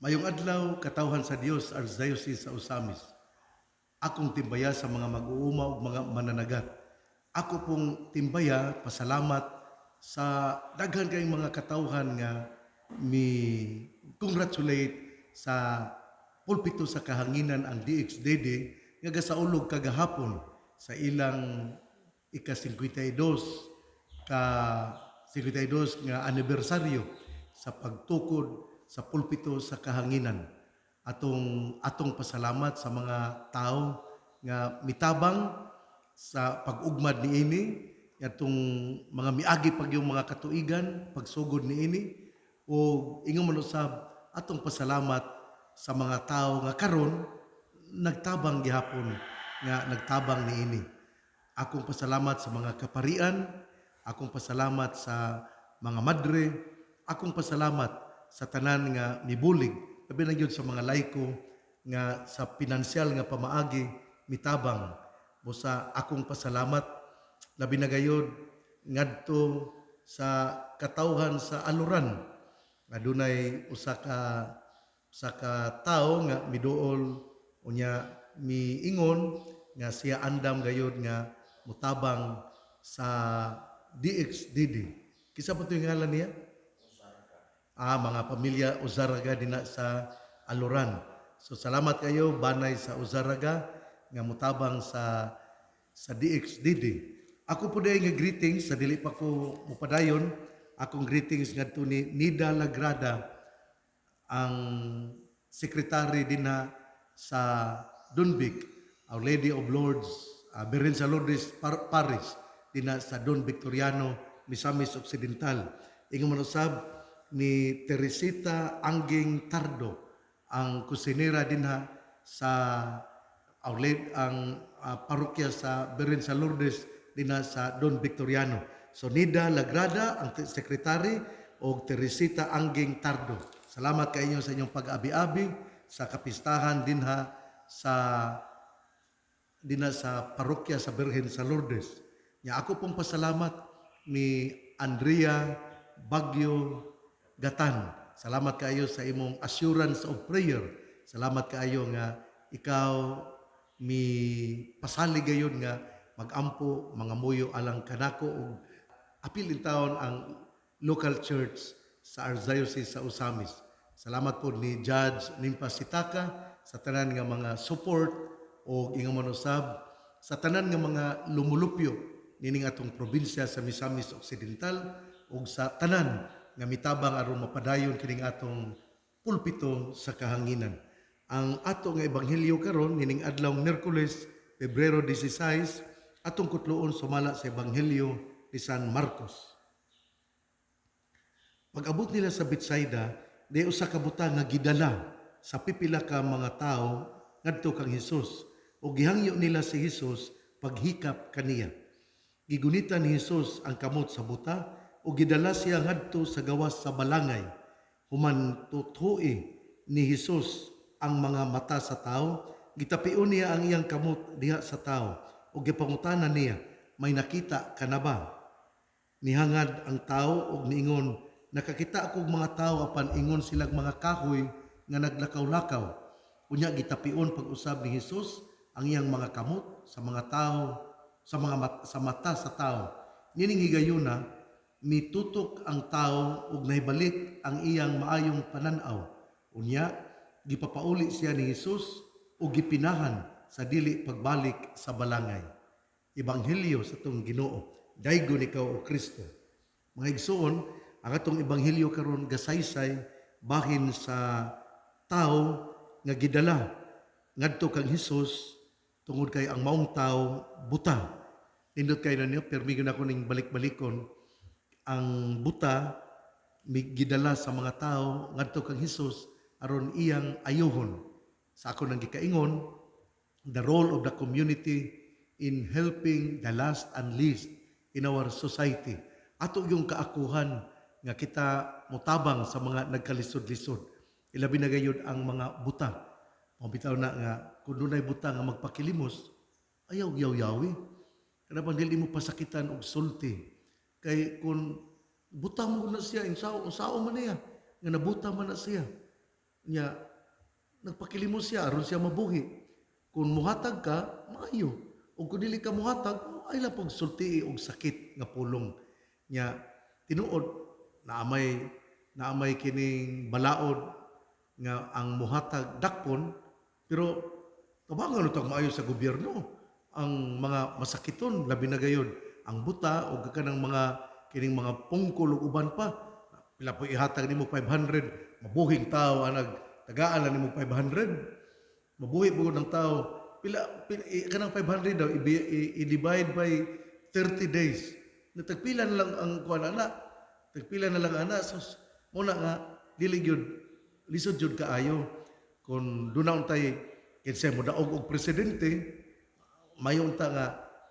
Mayong adlaw, katawhan sa Dios, Archdiocese sa Ozamiz. Akong timbaya sa mga mag-uuma ug mga mananagat. Ako pong timbaya, pasalamat sa daghan kayong mga katawhan nga mi congratulate sa Pulpito sa Kahanginan, ang DXDD, nga gasaulog kagahapon sa ilang ika-52 ka 52 nga anibersaryo sa pagtukod sa Pulpito sa Kahanginan. Atong pasalamat sa mga tao nga mitabang sa pag-ugmad niini atong mga miagi pag yung mga katuigan pagsugod niini, o ingon man usab atong pasalamat sa mga tao nga karon nagtabang gihapon nga nagtabang niini. Akong pasalamat sa mga kaparian, akong pasalamat sa mga madre, akong pasalamat sa tanan nga mibulig, labi na gyud sa mga laiko nga sa pinansyal nga pamaagi mitabang. Busa akong pasalamat labi na gayod ngadto sa katawhan sa Aluran. Adunay usa ka tawo nga miduol, unya miingon nga siya andam gayod nga mutabang sa DXDD. Kinsa pa to yung ngalan niya? Ah, mga pamilya Uzaraga dina sa Aluran. So salamat kayo, banay sa Uzaraga nga mutabang sa DXDD. Ako po nga greetings sa dili pa ko mupadayon, akong greetings ngadto ni Nida Lagrada, ang sekretary dinha sa Dunbic, Our Lady of Lourdes, Birhen sa Lourdes Parish dinha sa Don Victoriano, Misamis Occidental. Ingon man usab ni Teresita Angging Tardo, ang kusinera dinha sa Our Lady, ang parokya sa Birhen sa Lourdes dinha sa Don Victoriano. So Nida Lagrada, ang sekretary, o Teresita Angging Tardo. Salamat kainyo sa inyong pag-abi-abi sa kapistahan dinha sa parokya sa Birhen sa Lourdes. Nya ako pong pasalamat ni Andrea Bagyo Gatan. Salamat kaayo sa imong assurance of prayer. Salamat kaayo nga ikaw mi pasalig gayon nga magampo, mga muyo alang kanako ug apil taon ang local church sa Archdiocese sa Ozamiz. Salamat po ni Judge Nimpa Sitaka sa tanan nga mga support o ingon man usab sa tanan nga mga lumulupyo nining atong probinsya sa Misamis Occidental ug sa tanan nga mitabang aron mapadayon kining atong Pulpito sa Kahanginan. Ang ato nga ebanghelyo karon nining adlaw Miyerkules, Pebrero 16, atong kutloon sumala sa Ebanghelyo ni San Marcos. Pag-abot nila sa Betsaida, di usa ka buta nga gidala sa pipila ka mga tawo ngadto kang Hesus ug gihangyo nila si Hesus paghikap kaniya. Gigunitan ni Hesus ang kamot sa buta ug gidala siya ngadto sa gawas sa balangay. Human tuthui ni Hesus ang mga mata sa tawo, gitapion niya ang iyang kamot diha sa tawo ug gipangutana niya, "May nakita ka na ba?" Nihangad ang tao ug niingon, "Nakakita ako og mga tao apan ingon silang mga kahoy nga naglakaw-lakaw." Unya gitapion pag-usab ni Hesus ang iyang mga kamot sa mga tao sa mga sa mata sa tao. Nining higayuna mitutok ang tao ug nahibalik ang iyang maayong panan-aw. Unya gipapauli siya ni Hesus ug gipinahan sa dili pagbalik sa balangay. Ebanghelyo sa atong Ginoo. Daygon ikaw, o Kristo. Mga igsoon, ang atong ebanghelyo karon gasaysay bahin sa tao nga gidala ngadto kang Hesus tungod kay ang maong tao buta. Nindot kay na niyo, permi gyud ako ning balik-balikon ang buta gidala sa mga tao ngadto kang Hesus aron iyang ayuhon. Sa ako nang gikaingon, the role of the community in helping the last and least in our society. Ato yung kaakuhan nga kita mutabang sa mga nagkalisod-lisod. Ilabi na gayud ang mga buta. Mao bitaw na nga kung dunay buta nga magpakilimos, ayaw yaw-yawi. Kana bang dili mo pasakitan og sulti. Kay kung buta mo na siya, insao, unsao man niya, nga nabuta man na siya. Nya nagpakilimos siya aron siya mabuhi. Kung muhatag ka, maayo. O kung dili ka muhatag, ay lang pagsulti og sakit nga pulong. Nya tinuod naamay kining balaod nga ang muhatag dakpon, pero tabangan tag maayo sa gobyerno ang mga masakiton, labi na gayod ang buta o kanang mga kining mga pungkol ug uban pa. Pila po ihatag nimo? 500, mabuhing tao ang nagtagaan lang nimo 500, mabuhi pugod ng tao. Pila, kanang 500 daw i-divide by 30 days na, tagpila na lang ang kuan ana, tagpila na lang ana. So muna nga dili gyud lisod gyud kaayo kung duna untay kinsa mo daog og presidente, mayo unta nga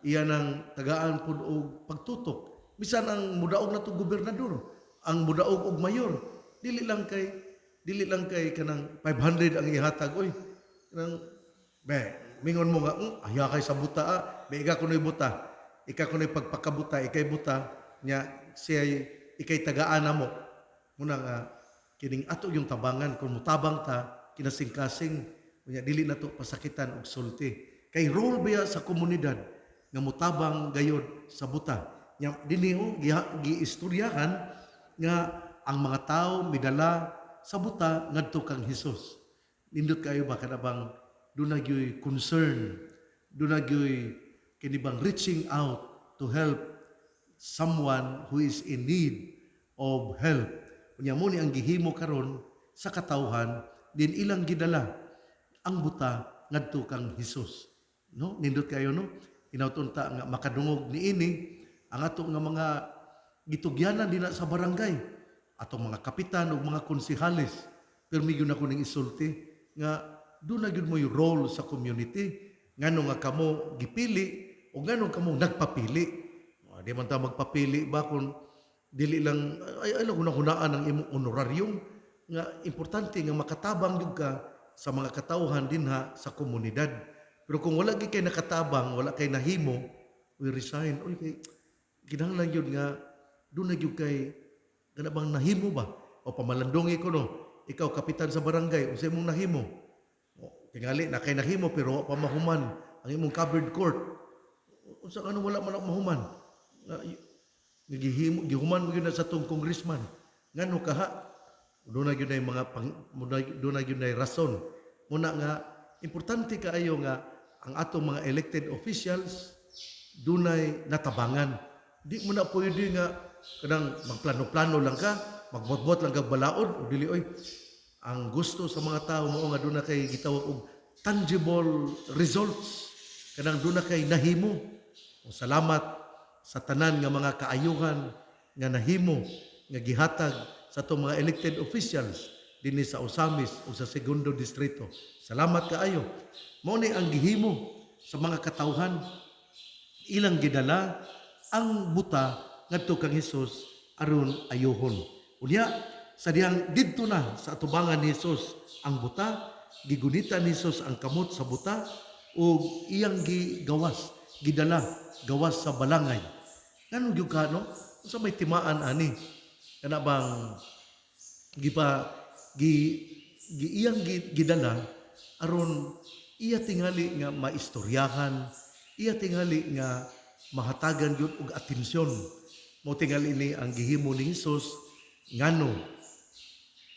iya nang tagaan pud og pagtutok. Bisan ang mudaog na to gobernador, ang mudaog og mayor, dili lang kay kanang 500 ang ihatag, oy. Kanang be mingon mo nga, "Aya kay sa buta ah, be ika kunoy buta, ika kunoy pagpakabuta, ikay buta nya siya ikay tagaan mo." Muna nga kining ato yung tabangan, kung mutabang ta kinasing-kasing, unya dili na to pasakitan og sulti kay role biya sa komunidad nga mutabang gayod sa buta. Nya dinhi oh, giistoryahan nga ang mga tao midala sa buta ngadto kang Hesus. Nindot kayo ba kana bang duna gyoy concern, duna gyoy kini bang reaching out to help someone who is in need of help? Unya mo ni ang gihimo karon sa katawhan din, ilang gidala ang buta ngadto kang Hesus. No, nindot kayo, no? Hinawton ta nga makadungog niini ang ato nga mga gitugyanan dinha sa barangay, atong mga kapitan ug mga konsehales. Pero gyud ako ning isulti nga duna gyud mo'y role sa community, ngano nga kamo gipili o ngano kamo nagpapili. Ah, di man ta magpapili ba kung dili lang ay lang hunahunaan ang imong honorarium, nga importante nga makatabang gyud ka sa mga katawhan dinha sa komunidad. Pero kung wala gyud kay nakatabang, wala kay nahimo, we resign. Uy, kay kinahanglan gyud nga duna gyud kay kana bang nahimo ba? O pamalandungi ko, no. Ikaw kapitan sa barangay, unsay imong nahimo? O, tingali na kay nahimo pero wa pa mahuman ang imong covered court. Unsa, ano, wala man ako mahuman? Nga, gihimo gihuman mo gyud na sa tong congressman. Ngano kaha? Duna gyud nay mga pang, duna gyud nay rason. Muna nga importante kaayo nga ang atong mga elected officials dunay natabangan. Di mo na pwede nga kanang magplano-plano lang ka, magbuot-buot lang ka balaod o dili oy. Ang gusto sa mga tao mao nga duna kay gitawag og tangible results. Kanang duna kay nahimo. O salamat sa tanan nga mga kaayuhan nga nahimo nga gihatag sa atong mga elected officials dinhi sa Ozamiz o sa Segundo Distrito. Salamat kaayo. Mao ni ang gihimo sa mga katawhan, ilang gidala ang buta ngadto kang Hesus aron ayuhon. Unya sa dihang didto na sa atubangan ni Hesus ang buta, gigunitan ni Hesus ang kamot sa buta ug iyang gigawas, gidala gawas sa balangay. Nganong gyud ka, no? Unsa may timaan ani? Kana bang gipa gi, gi iyang gidala aron iya tingali nga maistoryahan, iya tingali nga mahatagan gyud og atensyon. Mo tingali ni ang gihimo ni Hesus, ngano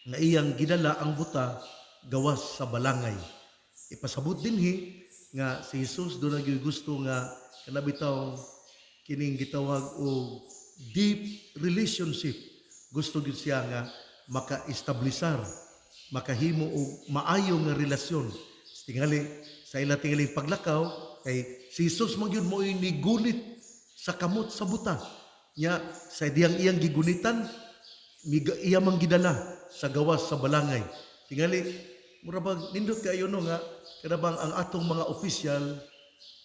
nga iyang gidala ang buta gawas sa balangay. Ipasabot dinhi nga si Jesus duna gyud gusto nga kana bitaw kining gitawag og deep relationship. Gusto gyud siya nga maka-establisar, makahimo og maayo nga relasyon. Tingali sa ila tingaling paglakaw kay si Jesus man gyud mo nigunit sa kamot sa buta. Nya sa diyang iyang gigunitan, iya mang gidala sa gawas sa balangay. Tingali mura bag nindot kaayo, no, nga kada bang ang atong mga opisyal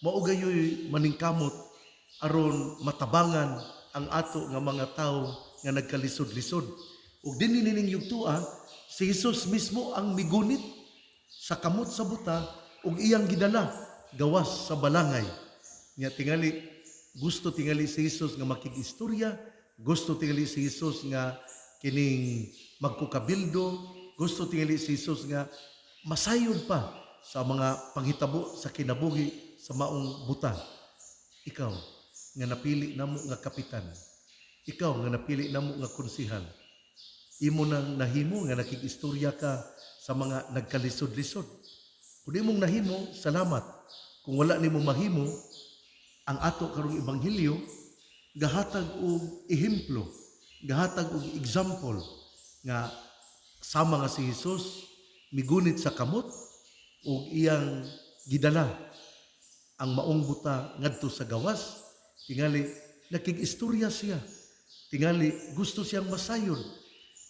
mao gayoy maningkamot aron matabangan ang ato nga mga tawo nga nagkalisod-lisod. Ug dinhi nining yugtua, si Jesus mismo ang migunit sa kamot sa buta ug iyang gidala gawas sa balangay. Nya tingali gusto tingali si Jesus nga makig-istorya, gusto tingali si Jesus nga kining magkukabildo, gusto tingali si Jesus nga makig Gusto tingali si Jesus nga masayod pa sa mga panghitabo sa kinabuhi sa maong buta. Ikaw nga napili namo nga kapitan. Ikaw nga napili namo nga konsihal. Imo nang nahimo nga nakig-istorya ka sa mga nagkalisod-lisod. Kung imong nahimo, salamat. Kung wala nimo mahimo, ang ato karong ebanghelyo gahatag og ehemplo, gahatag og example nga sama nga si Jesus migunit sa kamot ug iyang gidala ang maong buta ngadto sa gawas. Tingali nakig-istorya siya, tingali gusto siyang masayod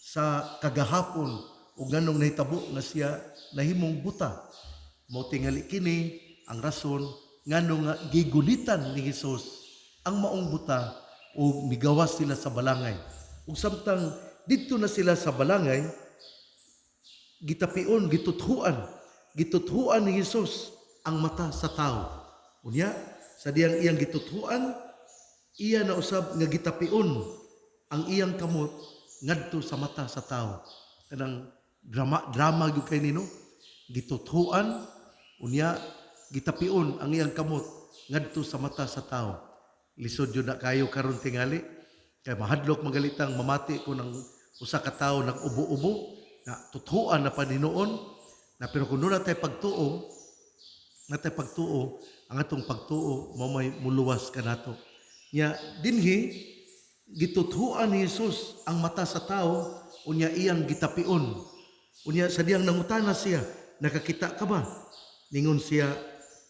sa kagahapon o nganong nahitabo nga siya nahimong buta. Mao tingali kini ang rason ngano nga gigunitan ni Hesus ang maong buta ug migawas sila sa balangay. Ug samtang didto na sila sa balangay, gitapion, gituthuan ni Hesus ang mata sa tao. Unya, sa diyang iyang gituthuan, iya na usab nga gitapion ang iyang kamot ngadto sa mata sa tao. Kanang drama drama gyud kay nino. Gituthuan, unya gitapion ang iyang kamot ngadto sa mata sa tao. Lisod yun na kayo karon tingali. Kay mahadlok magalitang mamati ko ng usa ka tawo nag-ubo-ubo na tuthuan na pa noon na, pero kung doon natay pagtuo, natay pagtuo, ang atong pagtuo mao may muluwas kanato. Nya dinhi gituthuan ni Jesus ang mata sa tao, unya iyang gitapion. Unya sa diyang nangutana siya, "Nakakita ka ba?" Ningon siya,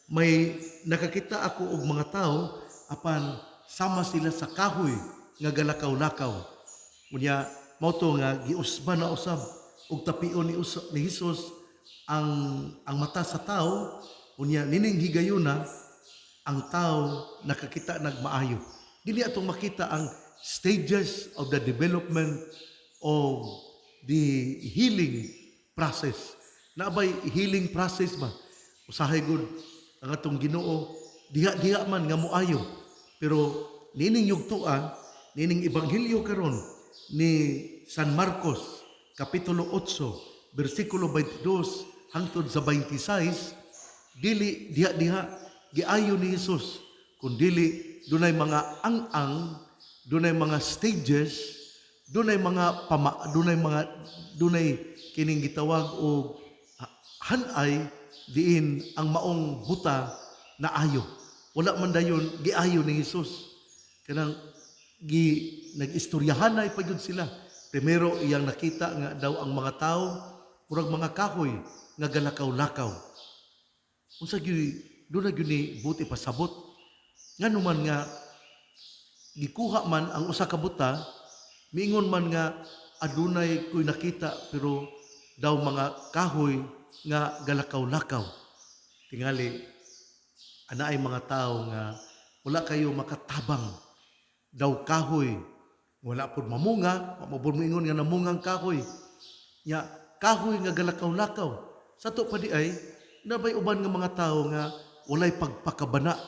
"May nakakita ako og mga tao, apan sama sila sa kahoy nga galakaw-lakaw." Unya mao to nga giusban na usab og tapion ni Jesus ang mata sa tao. Unya nining higayuna ang tao nakakita nagmaayo. Dili atong makita ang stages of the development of the healing process. Naabay healing process ba? Usahay gud ang atong Ginoo diha-diha man nga moayo. Pero nining yugtoa, nining ebanghelyo karon ni San Marcos kapitulo 8 bersikulo 22 hangtod sa 26, dili diha-diha giayo ni Jesus, kun dili dunay mga ang-ang, dunay mga stages, dunay mga pama, dunay kining gitawag og hanay diin ang maong buta na ayo. Wala man dayon giayo ni Jesus. Kanang gi nag-istoryahanay pa gyud sila. Primero iyang nakita nga daw ang mga tao murag mga kahoy nga galakaw-lakaw. Unsa gyud doon na gyud ni buti pasabot? Ngano man nga gikuha man ang usa ka buta, miingon man nga adunay ko'y nakita pero daw mga kahoy nga galakaw-lakaw? Tingali anaay mga tao nga wala kayo makatabang, daw kahoy wala pud mamunga, wa mo pud moingon nga namungang kahoy. Nya kahoy nga galakaw-lakaw. Sa to pa di ay nabay uban nga mga tao nga walay pagpakabana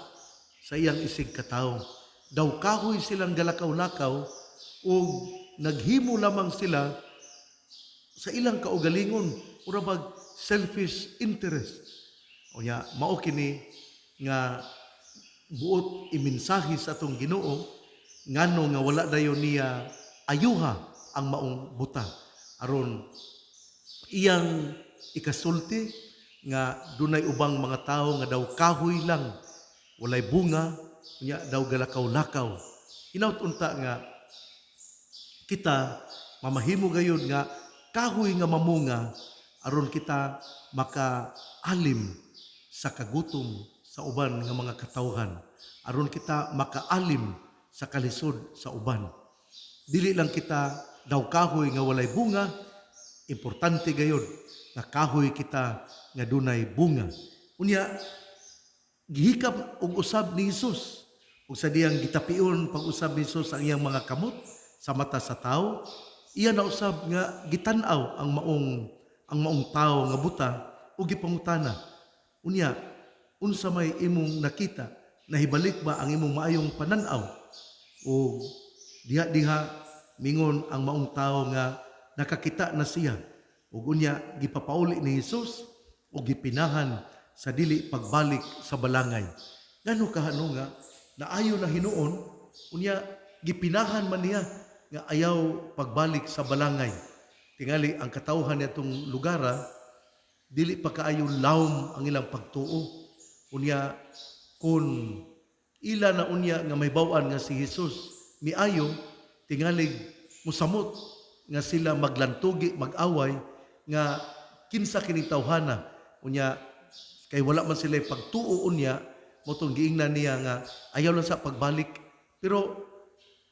sa iyang isig katawo. Daw kahoy silang galakaw-lakaw ug naghimo lamang sila sa ilang kaugalingon, ura bag selfish interest. Unya mao kini nga buot imensahe sa atong Ginoo ngano nga wala dayon niya ayuha ang maong buta, aron iyang ikasulti nga dunay ubang mga tao nga daw kahoy lang, walay bunga, unya daw galakaw-lakaw. Hinaut unta nga kita mamahimo gayud nga kahoy nga mamunga, aron kita makaalim sa kagutom sa uban nga mga katawhan, aron kita makaalim sa kalisod sa uban. Dili lang kita daw kahoy nga walay bunga. Importante gayud nga kahoy kita nga dunay bunga. Unya gihikap og usab ni Jesus, ug sa diyang gitapion pag-usab ni Jesus ang iyang mga kamot sa mata sa tao, iya na usab nga gitan-aw ang maong tao nga buta ug gipangutana, "Unya unsa may imong nakita? Nahibalik ba ang imong maayong panan-aw?" O diha diha mingon ang maong tao nga nakakita na siya. Ug unya gipapauli ni Hesus ug gipinahan sa dili pagbalik sa balangay. Ngano kahano nga naayo na hinuon, unya gipinahan man niya nga ayaw pagbalik sa balangay? Tingali ang katawhan niadtong lugara dili pa kaayo lawom ang ilang pagtuo. Unya kun ila na unya nga mahibaw-an nga si Jesus miayo, tingalig musamot nga sila maglantugi, mag-away nga kinsa kining tawhana. Unya kay wala man sila pagtuo, unya mao tong giingnan niya nga ayaw lang sa pagbalik. Pero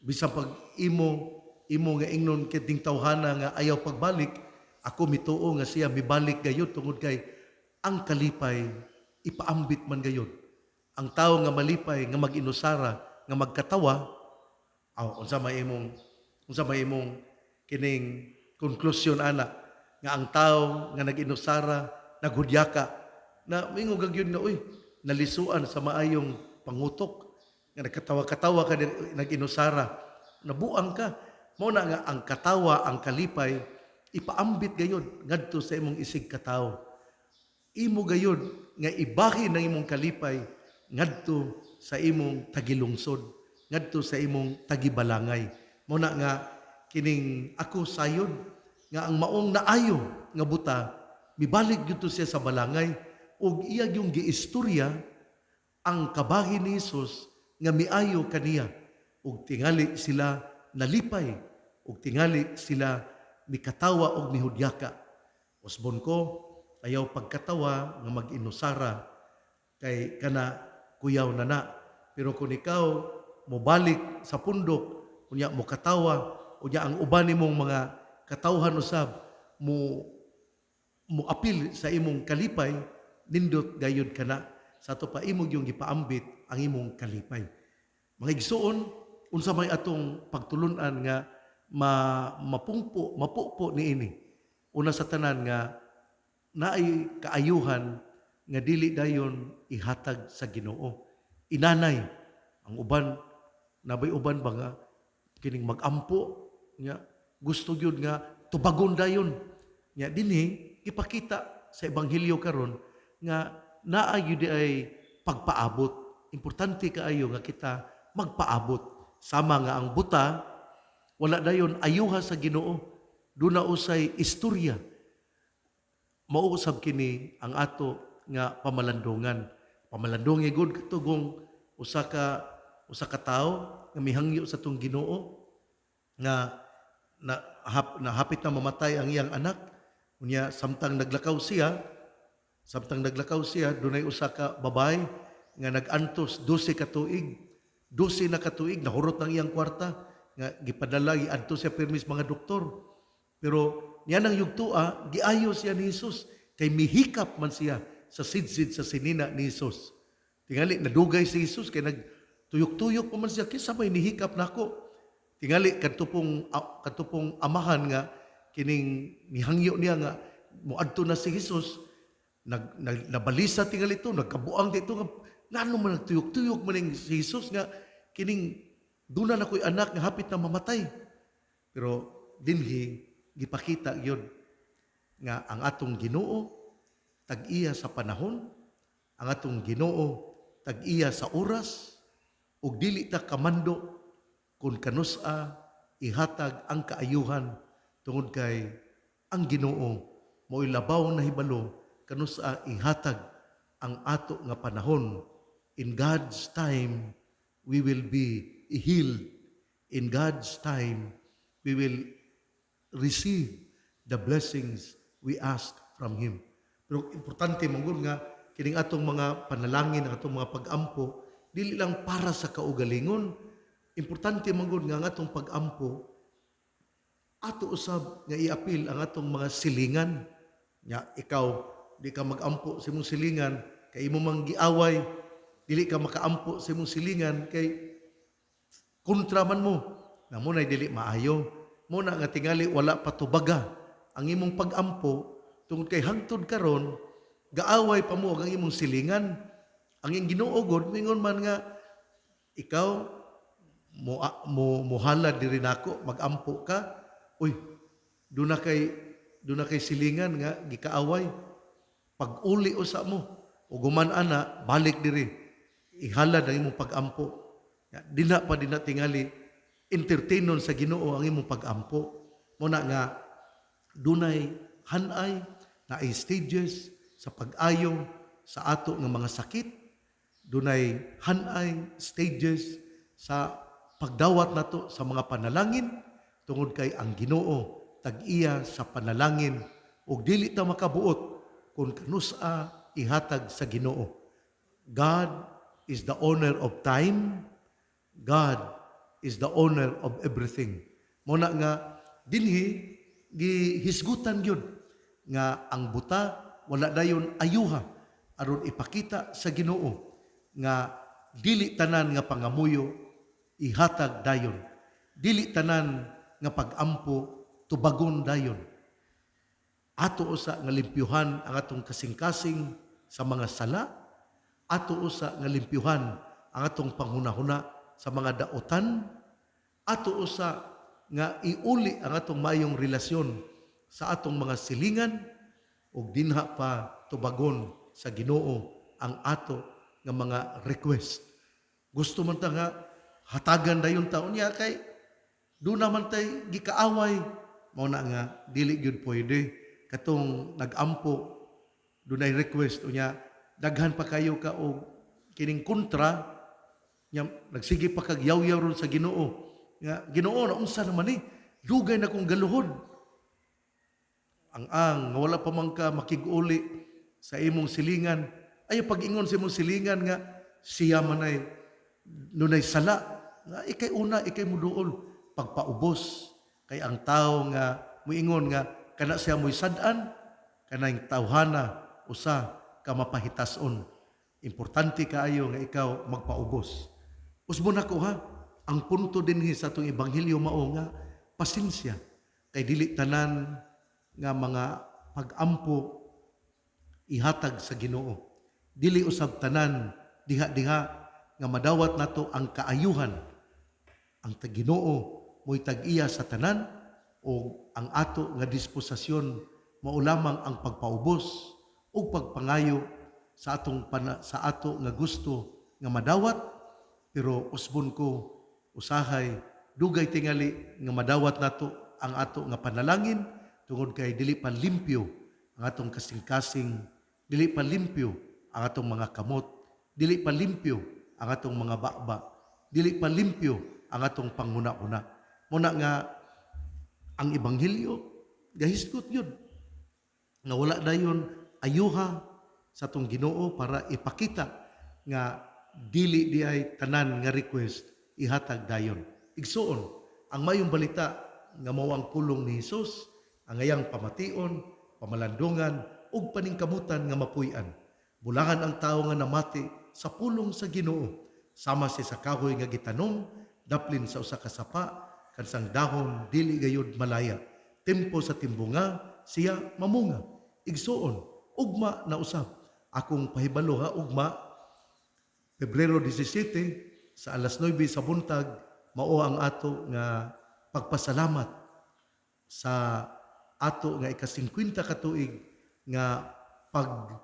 bisan pag imo imo nga ingnon kining tawhana nga ayaw pagbalik, ako mituo nga siya mibalik gayud, tungod kay ang kalipay ipaambit man gayud. Ang tao nga malipay, nga mag-inusara, nga magkatawa, aw, unsa may imong kining konklusyon ana nga ang tao nga nag-inusara, naghudyaka, na mingon gyud nga, "Uy, nalisuan sa maayong pangutok," nga nagkatawa-katawa ka, nag-inusara, nabuang ka? Mao na nga ang katawa, ang kalipay, ipaambit gayud ngadto sa imong isig katawo. Imo gayud nga ibahin ang imong kalipay ngadto sa imong tagilungsod, ngadto sa imong tagibalangay. Mao na nga kining ako sayod nga ang maong naayo nga buta, mibalik gyud to siya sa balangay ug iya yung giistorya ang kabahin ni Hesus nga miayo kaniya, ug tingali sila nalipay ug tingali sila mikatawa og mihudyaka. Usbon ko, ayaw pagkatawa nga mag-inusara, kay kana kuyaw na na. Pero kung ikaw mobalik sa pundok, unya mo katawa, unya ang uban nimong mga katawhan usab mo mo apil sa imong kalipay, nindot gayud kana. Sa ato pa, imo yung gipaambit ang imong kalipay. Mga igsuon, unsa may atong pagtulunan nga ma mapungpo mapupo niini? Una sa tanan, nga naay kaayuhan nga dili dayon ihatag sa Ginoo. Inanay ang uban, nabay uban ba nga kining magampo nga gusto gyud nga tubagon dayon nya? Dinhi ipakita sa ebanghelyo karon nga naa gyud ay pagpaabot. Importante kaayo nga kita magpaabot, sama nga ang buta wala dayon ayuha sa Ginoo, duna usay istorya. Mao usab kini ang ato nga pamalandungan. Pamalandungi gud katugong usa ka tawo nga mihangyo sa atong Ginoo nga na hapit na mamatay ang iyang anak. Unya samtang naglakaw siya, dunay usa ka babae nga nag-antos 12 ka tuig. 12 na ka tuig nahurot ang iyang kwarta nga gipadala, giadto siya permis mga doktor. Pero niya nang yugtua, giayo siya ni Jesus kay mihikap man siya sa sidsid sa sinina ni Jesus. Tingali nadugay si Jesus kay nagtuyok-tuyok pa man siya, "Kinsa may nihikap nako?" Tingali kadto pong amahan nga kining nihangyo niya nga moadto na si Jesus, nag nabalisa tingali ito, nagkabuang dito nga ngano man nagtuyok-tuyok man ning si Jesus nga kining duna na ko'y anak nga hapit na mamatay. Pero dinhi gipakita gyud nga ang atong Ginoo tag-iya sa panahon, ang atong Ginoo tag-iya sa oras, ug dili ta kamando kung kanus-a ihatag ang kaayuhan, tungod kay ang Ginoo mo'y labaw na hibalo kanus-a ihatag ang ato nga panahon. In God's time we will be healed. In God's time we will receive the blessings we ask from Him. Pero importante man gud nga kining atong mga panalangin, ang atong mga pag-ampo, dili lang para sa kaugalingon. Importante man gud nga ang atong pag-ampo, ato usab nga iapil ang atong mga silingan. Nya ikaw di ka mag-ampo sa imong silingan kay imo mang giaway, dili ka makaampo sa imong silingan kay kontra man mo. Na mao nay dili maayo. Mao na nga tingali wala patubaga ang imong pag-ampo, tungod kay hangtod karon gaaway pa mo ang imong silingan. Ang iyang Ginoo gud mingon man nga ikaw mo mo muhalad diri nako, magampo ka, uy, duna kay Duna kay silingan nga gikaaway, pag-uli usa mo ug human ana balik diri, ihalad ang imong pag-ampo. Ya, dina pa dina tingali entertainon sa Ginoo ang imong pag-ampo. Mo na nga dunay hanay, naay stages sa pag-ayo sa ato nga mga sakit, dunay hanay, stages sa pagdawat nato sa mga panalangin, tungod kay ang Ginoo tag-iya sa panalangin ug dili ta makabuot kung kanusa ihatag sa Ginoo. God is the owner of time. God is the owner of everything. Mo na nga dinhi gihisgutan gyud nga ang buta wala dayon ayuha aron ipakita sa Ginoo nga dili tanan nga pangamuyo ihatag dayon. Dili tanan nga pag-ampo tubagon dayon. Ato usa nga limpyuhan ang atong kasing-kasing sa mga sala, ato usa nga limpyuhan ang atong panghunahuna sa mga daotan, ato usa nga iuli ang atong maayong relasyon sa atong mga silingan, ug dinha pa tubagon sa Ginoo ang ato nga mga request. Gusto man ta nga hatagan dayon ta unya kay duna man tay gikaaway. Mao na nga dili gyud pwede katong nag-ampo, dunay request, unya daghan pa kayo ka og kining kontra nya, nagsige pa kag yaw-yaw ron sa Ginoo nga, "Ginoo, naunsa naman ni, dugay na kong galuhod." Ang nga wala pa man ka makig-uli sa imong silingan, ay pag-ingon sa imong silingan nga siya man ay nunay sala, nga ikay una, ikay muduol pagpaubos, kay ang tao nga muingon nga kana siya mo'y sad-an, kanang tawhana usa ka mapahitason. Importante kaayo nga ikaw magpaubos. Usbon ako ha, ang punto dinhi sa atong ebanghelyo mao nga pasensya, kay dili tanan nga mga pag-ampo ihatag sa Ginoo. Dili usab tanan diha-diha nga madawat nato ang kaayuhan. Ang Ginoo mo'y tag-iya sa tanan o ang ato nga disposisyon mao lamang ang pagpaubos ug pagpangayo sa ato nga gusto nga madawat. Pero usbon ko, usahay dugay tingali nga madawat nato ang ato nga panalangin tungod kay dili pa limpyo ang atong kasing-kasing, dili pa limpyo ang atong mga kamot, dili pa limpyo ang atong mga baba, dili pa limpyo ang atong panghuna-huna. Muna nga ang ebanghelyo gahisgot yun nga wala dayon ayuha sa atong Ginoo para ipakita nga dili di ay tanan nga request ihatag dayon. Igsuon, ang mayong balita nga mao ang pulong ni Hesus, ang ngayang pamation, pamalandungan ug paningkamutan nga mapuy-an. Bulahan ang tawo nga namati sa pulong sa Ginoo, sama si sa kahoy nga gitanom daplin sa usa ka sapa, kansang dahon dili gayud malaya. Tempo sa timbunga siya mamunga. Igsuon, ugma na usab. Akong pahibalo ha, ugma Pebrero 17 sa alas 9 sa buntag mao ang ato nga pagpasalamat sa ato nga ika-50 ka tuig nga pag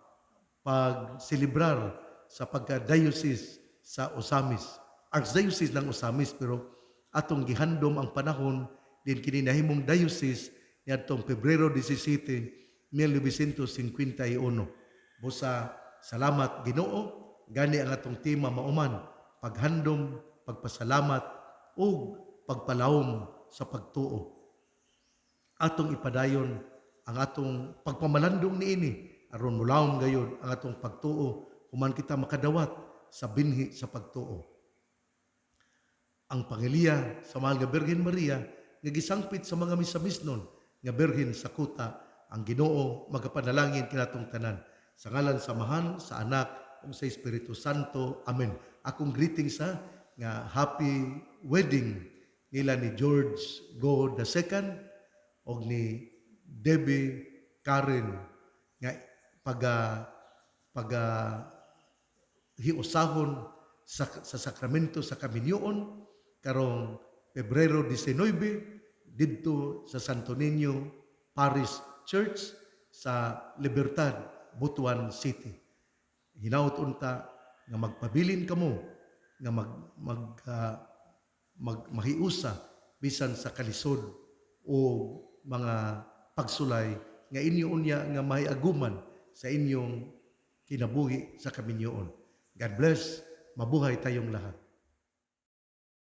pagselebrar sa pagka-diocese sa Ozamiz. Archdiocese ng Ozamiz, pero atong gihandom ang panahon din kini nahimong diocese niadtong Pebrero 17, 1951. Busa salamat Ginoo, gani ang atong tema mauman paghandom, pagpasalamat ug pagpalawom sa pagtuo. Atong ipadayon ang atong pagpamalandong niini aron mulawom gayud ang atong pagtuo human kita makadawat sa binhi sa pagtuo. Ang pangiliya sa mahal nga Birhen Maria nga gisangpit sa mga misamisnon nga birhen sa kuta. Ang Ginoo magapanalangin kinatong tanan. Sa ngalan sa Amahan, sa Anak ug sa Espiritu Santo. Amen. Akong greetings ha, nga happy wedding nila ni George Go the Second og ni Debbie Karen nga paga hiusahon sa sakramento sa kaminyoon karong Pebrero 19 didto sa Santo Niño Parish. Church sa Libertad, Butuan City. Hinaut unta nga magpabilin kamo nga mag mag ah, mag mahiusa bisan sa kalisod o mga pagsulay nga inyo unya nga mahiaguman sa inyong kinabuhi sa kaminyoon. God bless. Mabuhay tayong lahat.